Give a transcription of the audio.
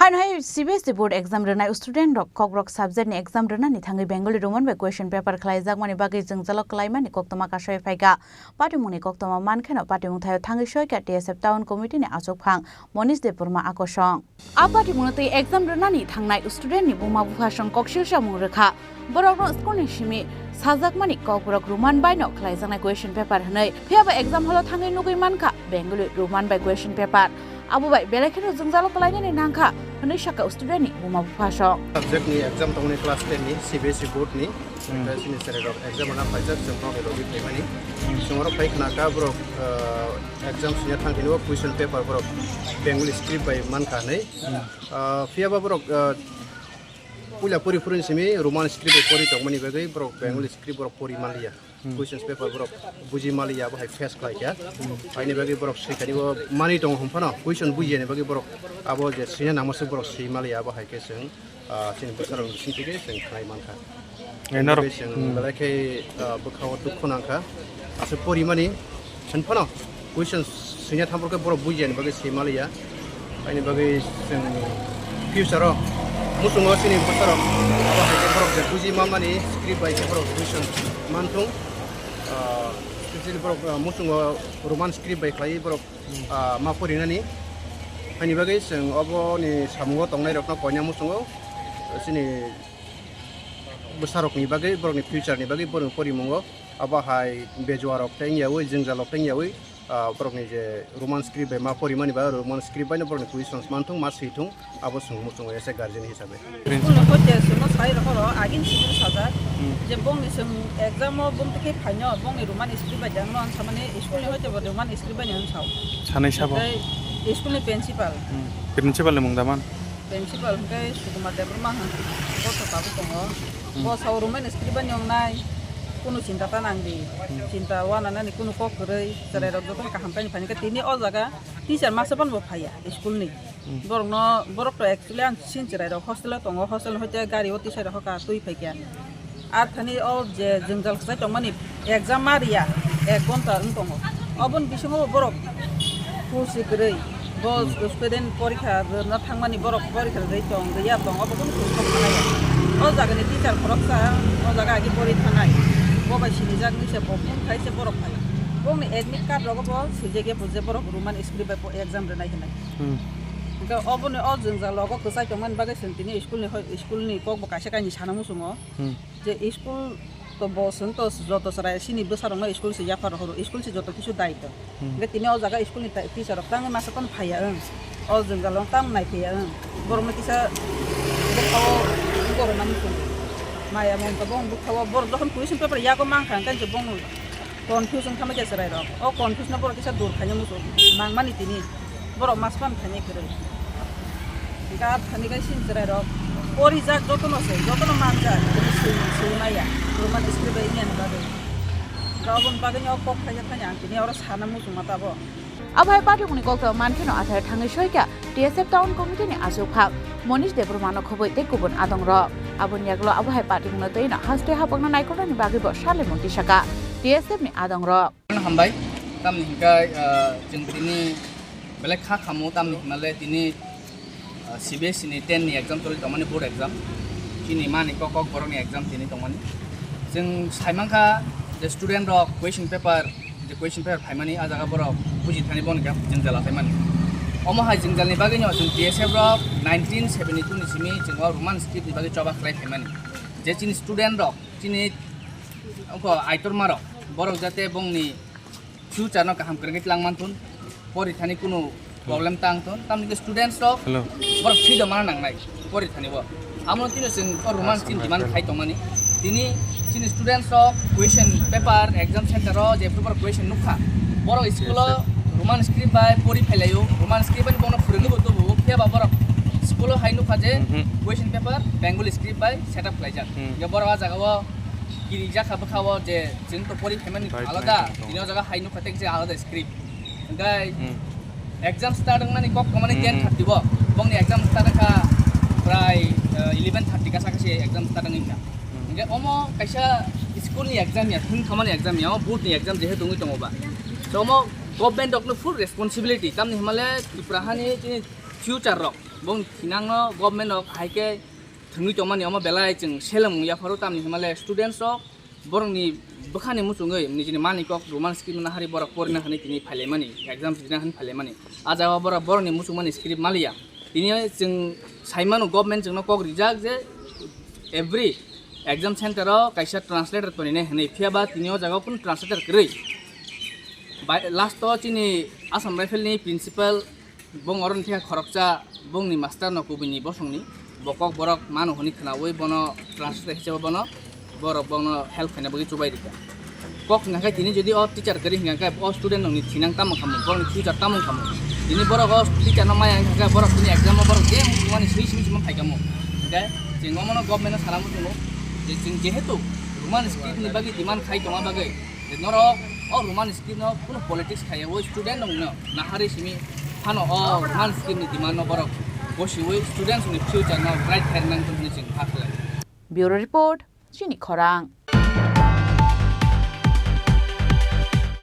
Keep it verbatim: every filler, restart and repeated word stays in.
Hai C B S E board exam rwnai student rok Kokborok subject ni exam rwnani thangwi Bengali Roman bai question paper khlaijakmani bagwi jwngjalo kwlaimani koktwma kasui phaikha. Patimungni koktwma mankheno patimung thaio thangwi soikha T S F Town Committee ni achukphang Monish Debbarma akosong. A patimungno twi exam rwnani thangnai student ni buma bupha song koksil samung rwkha. Borokno school ni simi sajakmani Kokborok Roman bai no khlaijaknai question paper hwnwi. Phiyaba exam hall o thangwi nugwi mankha Bengali Roman bai question paper. Abo bai belai kheno jwngjalo kwlainani nangkha hwnwi sakha student ni buma bupha song. Subject ni exam tongni class ten ni C B S E board ni. Hmm. Sini sere rok exam na phaijak chwng rok logi phaimani. Hmm. Chwng rok phai khna kha borok, ah, exam sini thang kini o question paper borok Bengali script bai mankha hwnwi. Hmm. Ah, phiyaba borok, ah, puila pori pori simi Roman script bai pori tongmani bagwi borok Bengali script borok pori manliya. Hmm. Questions paper borok buji maliya, abo hai face khlai kha. Hmm. Haini bagwi borok swikhani bo manwi tongo hwn phano, question bujiyani bagwi borok abo je swina nangma se borok swi maliya, abo hai khe chwng, ah, chini bwsarokni bising twi khe chwng khlai mankha. Eh, norok. Tei chwng, hmm, belai khe, ah, bwkhao dukhu nangkha. Aswk porimani hwn phano question swina thampor khe borok bujiyani bagwi swi maliya. Aini bagwi chwng future o muchungo chini bwsarok abo hai khe borok je buji manmani script bai khe borok buji manthung. Ah, specially borok, ah, muchungo Roman script bai khlai borok, ah, ma porinani. Aini bagwi chwng oboni samungo tongnai rokno koina muchungo chini bwsarokni bagwi, borokni future ni bagwi, borokni porimungo abo hai bejuarok tei wngyawi, jwngjalrok tei wngyawi, ah, borokni je Roman script bai ma porimani ba Roman script bai no borokni questions manthung, ma swithung, abo chwng muchungo as a guardian hisabe. School ni hoite chwngno sai rokoro agini simi sajak, hmm, je bongni chwng exam o bumtwi khe phaino bongni Roman script bai de wngno ang samani school ni hoite bo Roman script bai no wng sao. Sanai sabo? Tei school ni principal. Hmm. Principal ni mung da man? Principal hwnkhe Sukumar Debbarma hwn, bo to tabuk tongo. Hmm. Bo sao Roman script bai no wngnai, kunu chinta ta nang di. Hmm. Chinta uananani kunu kok kwrwi, chwrai rok jotono kaham khe ni phaini khe tini o jaga teacher masa phano bo phaiya school ni. Hmm. Borokno, borok to actually ang chini chwrai rok hostel o tongo, hostel hoite gari o tisai rok hoka twi phaikha. Ar thani o je jwngjal kwchai tongmani exam ma riya, ek ghonta wng tongo. Oboni bisingo borok husi kwrwi, bo student porikha rwna thangmani borok porikha rwwi tong, rwya tong, obo kunu kunu kok thanai ya. O jagani teacher khoroksa o jaga agi pori thanai, bo bai sinijak ni se bo phone khai se borok phai. Bongni admit card rogo bo swijak ya bo je borok Roman script bai bo exam rwnai hinai. Hmm. Hwnkhe oboni o jwngjal rogo kwchai tongmani bagwi chwng tini school ni hoi, school ni kok bo kaisa kainwi sana muchungo. Hmm. Je school to bo chwng to joto chwrai chini bwsarokno school se yaphar rohoro, school se joto kisu daito. Hmm. Hwnkhe tini o jaga school ni ta-, teacher rok tangwi masa phano phaiya wng. O jwngjal o tamo naiphaiya wng. Borokno kisa bwkhao borokno muchung. Maya Mamata bong bwkhao borok jokhon question paper yago mankha hwnkhe je bongno confuse wngkha chwrai rok. O confuse no borok kisa dur khaina muchung. Mangmani tini. Borok mas pan thani kwrwi. Gat thani kai sin chwrai rok. Pori jak jotono se, jotono man jak. Tini swi, swi maya. Roman script bai nya ni bagwi. Ka obon bagwi ni o kok khaijak thani ang tini oro sana muchung ma tabo. Abo hai patimungni koktwma mankheno athai thangwi soikha T S F Town Committee ni achukphang Monish Debbarma no khobwi tei kubun adong rok. Aboni yagulo abo hai patimungno twi no haste hapokno naikolnani bagwi bo sale mungti saka T S F ni adong rok. Hambai, tamni hingkai, ah, chwng tini belai kha khamu, tamni hingmale tini, ah, C B S E ni ten ni exam choli tongmani, board exam. Chini mani kok kok borokni exam tini tongmani. Chwng saimankha je student rok question paper, je question paper phaimani, ah jaga borok buji thani bono khe jwngjal achaimani. Omo hai jwngjalni bagwino chwng T S F rok nineteen seventy two ni simi chwng o Roman script ni bagwi choba khlai phaimani. Je chini student rok, chini oko aitorma rok, borok jate bongni future no kaham kwrwngwi tlang manthun, pori thani kunu problem tang thun, tamni students rok, hello, borok freedom mana nangnai pori thani bo. Amo tini chwng o Roman chini demand khai tongmani. Tini chini students rok question paper exam center o je paper question nukha, borok school o Roman script bai pori phailaio, Roman script bai bono phwrwngwi bo tubu, phiya ba borok school o hai nukha je question paper Bengali script bai set up khlaijak. Hmm. Hingke borok ah jaga o kirijak kha bwkha o je chwng to pori phaimani alada, tini o jaga hai nukha tei je alada script. Hingke exam start wngmani kok kwmani ten thirty bo. Bongni exam start wngkha prai, eh, eleven thirty kasa kasi exam start wngkha. Hingke omo kaisa school ni exam ya, thung thamani exam ya, o board ni exam jehe tongwi tongo ba. So omo government rokno full responsibility, tamni himale Tripura hani chini future rok. Bong thinangno government rok hai khe thwngwi tongmani omo belai chwng seleng yapharo, tamni hwnmale students rok borokni bwkhani muchungwi nijini mani kok Roman script no nahari borok porina hwnwi tini phailaimani, exam rina hwnwi phailaimani. A jagao borok borokni muchungmani script maliya. Tini chwng saimano government chwngno kok rijak je every exam center o kaisa translator tonina hwnwi, phiya ba tini o jagao kunu translator kwrwi. Bai, last o chini Assam Rifle ni principal bong oroni thekha khoroksa bongni master no kubui ni bosong ni bo kok borok mano hwnwi khwnaui bono translator hisabe bono borok bono help khaina bagwi chubai rikha. Kok hwnkha khe tini jodi o teacher kwrwi hwnkha khe o student rokni thinang tamo khamu, borokni future tamo khamu. Tini borok o teacher no maya wngkha khe borok tini exam o borok je wngmani swi swi swi phai khamu. Hwnkhe chwng omono government no sana muchungo je chwng jehetu Roman script ni bagwi demand khai tongma bagwi je norok o Roman script no kuno politics khaiya o student rokno nahari simi phano o Roman script ni demand no borok bosiui students ni future no bright khaina nangtong hwnwi chwng hakhlai. Bureau Report, Chini Khorang.